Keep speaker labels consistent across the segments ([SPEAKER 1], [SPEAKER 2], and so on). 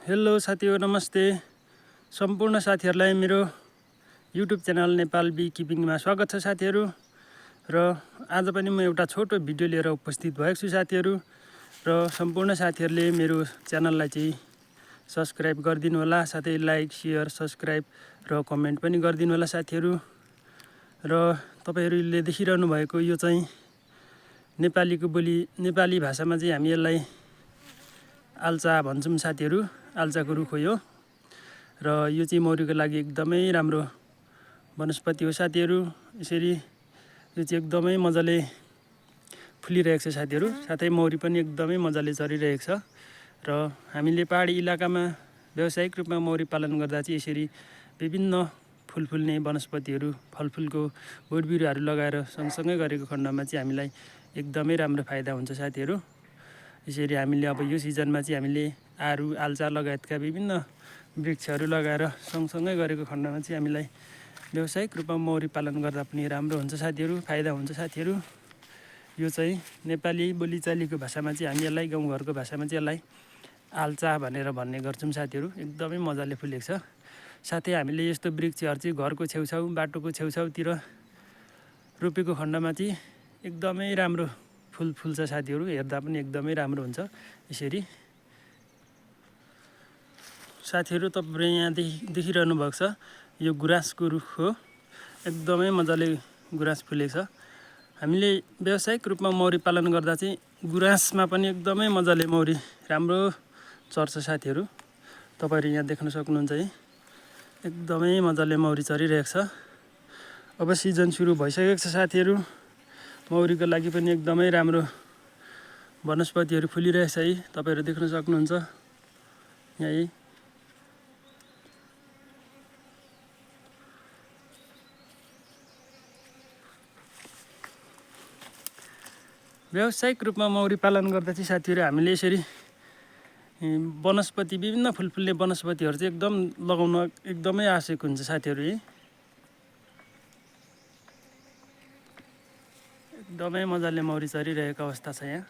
[SPEAKER 1] Hello साथीहरु, नमस्ते। सम्पूर्ण साथीहरुलाई मेरो युट्युब च्यानल नेपाल बी किपिङमा स्वागत छ साथीहरु। र आज पनि म एउटा छोटो भिडियो लिएर उपस्थित भएको छु साथीहरु। र सम्पूर्ण साथीहरुले मेरो च्यानललाई चाहिँ सब्स्क्राइब गरिदिनु होला, साथै लाइक, शेयर, सब्स्क्राइब र कमेन्ट पनि गरिदिनु होला साथीहरु। र तपाईहरुले देखिरहनु भएको यो चाहिँ नेपाली भाषामा चाहिँ हामी यसलाई आल्चा भन्छौं साथीहरु। आल्चाको रुख हो यो। र यो चाहिँ मौरीको लागि एकदमै राम्रो वनस्पति हो साथीहरु। यसरी यो चाहिँ एकदमै मजाले फुलिरहेको छ साथीहरु। साथै मौरी पनि एकदमै मजाले चरिरहेको छ। र हामीले पहाडी इलाकामा व्यावसायिक रूपमा मौरी पालन गर्दा चाहिँ यसरी विभिन्न फूल फुल्ने वनस्पतिहरु, फलफुलको बोट बिरुवाहरु लगाएर सँगसँगै गरेको खण्डमा चाहिँ हामीलाई एकदमै राम्रो फाइदा हुन्छ साथीहरु। यसरी हामीले अब यो सिजनमा चाहिँ हामीले आरु, आल्चा लगायतका विभिन्न वृक्षहरू लगाएर सँगसँगै गरेको खण्डमा चाहिँ हामीलाई व्यावसायिक रूपमा मौरी पालन गर्दा पनि राम्रो हुन्छ साथीहरु, फाइदा हुन्छ साथीहरु। यो चाहिँ नेपाली बोलीचालीको भाषामा चाहिँ हामी यसलाई, गाउँघरको भाषामा चाहिँ यसलाई आल्चा भनेर भन्ने गर्छौं साथीहरु। एकदमै मजाले फुलेको छ। साथै हामीले यस्तो वृक्षहरू चाहिँ घरको छेउछाउ, बाटोको छेउछाउतिर रोपेको खण्डमा चाहिँ एकदमै राम्रो फूल फुल्छ साथीहरु। हेर्दा पनि एकदमै राम्रो हुन्छ। यसरी साथीहरु, तपाईहरुले यहाँ देखिरहनु भएको छ यो गुराँसको रुख हो। एकदमै मजाले गुराँस फुलेको छ। हामीले व्यावसायिक रूपमा मौरी पालन गर्दा चाहिँ गुराँसमा पनि एकदमै मजाले मौरी राम्रो चर्छ साथीहरु। तपाईहरु यहाँ देख्न सक्नुहुन्छ है, एकदमै मजाले मौरी चरिरहेको छ। अब सिजन सुरु भइसकेको छ साथीहरु। मौरीको लागि पनि एकदमै राम्रो वनस्पतिहरु फुलिरहेछ है। तपाईहरु देख्न सक्नुहुन्छ यही। व्यावसायिक रूपमा मौरी पालन गर्दा चाहिँ साथीहरु हामीले यसरी वनस्पति, विभिन्न फूल फुल्ने वनस्पतिहरु चाहिँ एकदम लगाउन एकदमै आवश्यक हुन्छ साथीहरु। एकदमै मजाले मौरी चरिरहेको अवस्था छ यहाँ।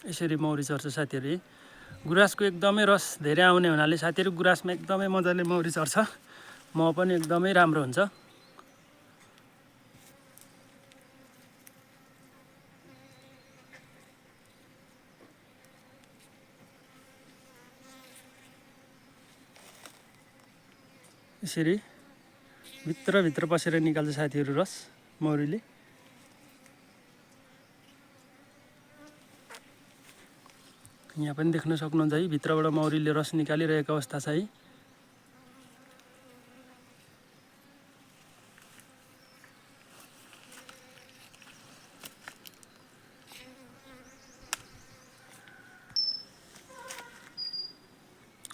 [SPEAKER 1] यसरी मौरी चर्छ साथीहरु। गुराँसको एकदमै रस धेरै आउने हुनाले साथीहरु गुराँसमा एकदमै मजाले मौरी चर्छ। मह पनि एकदमै राम्रो हुन्छ। यसरी भित्र पसेर निकाल्छ साथीहरु रस मौरीले। यहाँ पनि देख्न सक्नुहुन्छ है, भित्रबाट मौरीले रस निकालिरहेको अवस्था छ है।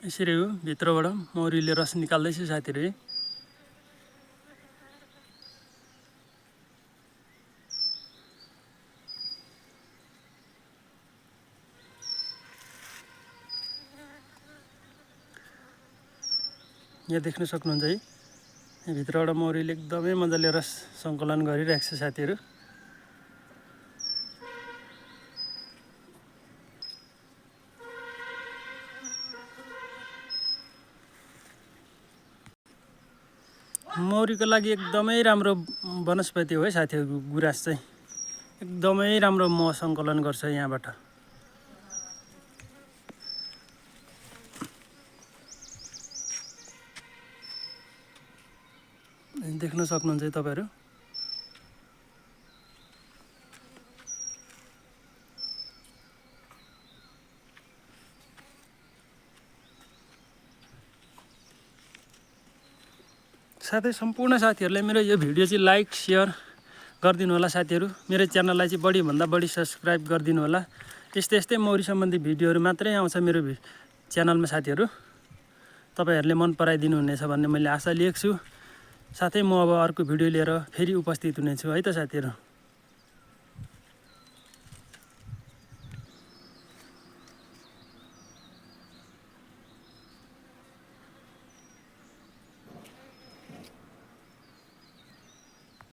[SPEAKER 1] यसरी हो, भित्रबाट मौरीले रस निकाल्दैछ साथीहरु। यहाँ देख्न सक्नुहुन्छ है, यहाँ भित्रबाट मौरीले एकदमै मजाले रस सङ्कलन गरिरहेको छ साथीहरु। मौरीको लागि एकदमै राम्रो वनस्पति हो है साथीहरु। गुराँस चाहिँ एकदमै राम्रो मह सङ्कलन गर्छ यहाँबाट। देख्न सक्नुहुन्छ है तपाईहरु। साथै सम्पूर्ण साथीहरुलाई मेरो यो भिडियो चाहिँ लाइक, शेयर गरिदिनु होला साथीहरु। मेरो च्यानललाई चाहिँ बढी भन्दा बढी सब्स्क्राइब गरिदिनु होला। यस्तै मौरी सम्बन्धी भिडियोहरु मात्रै आउँछ मेरो च्यानलमा साथीहरु। तपाईहरुले मन पराइदिनु हुनेछ भन्ने मैले आशा लिएको छु। साथै म अब अर्को भिडियो लिएर फेरि उपस्थित हुनेछु है त साथीहरु।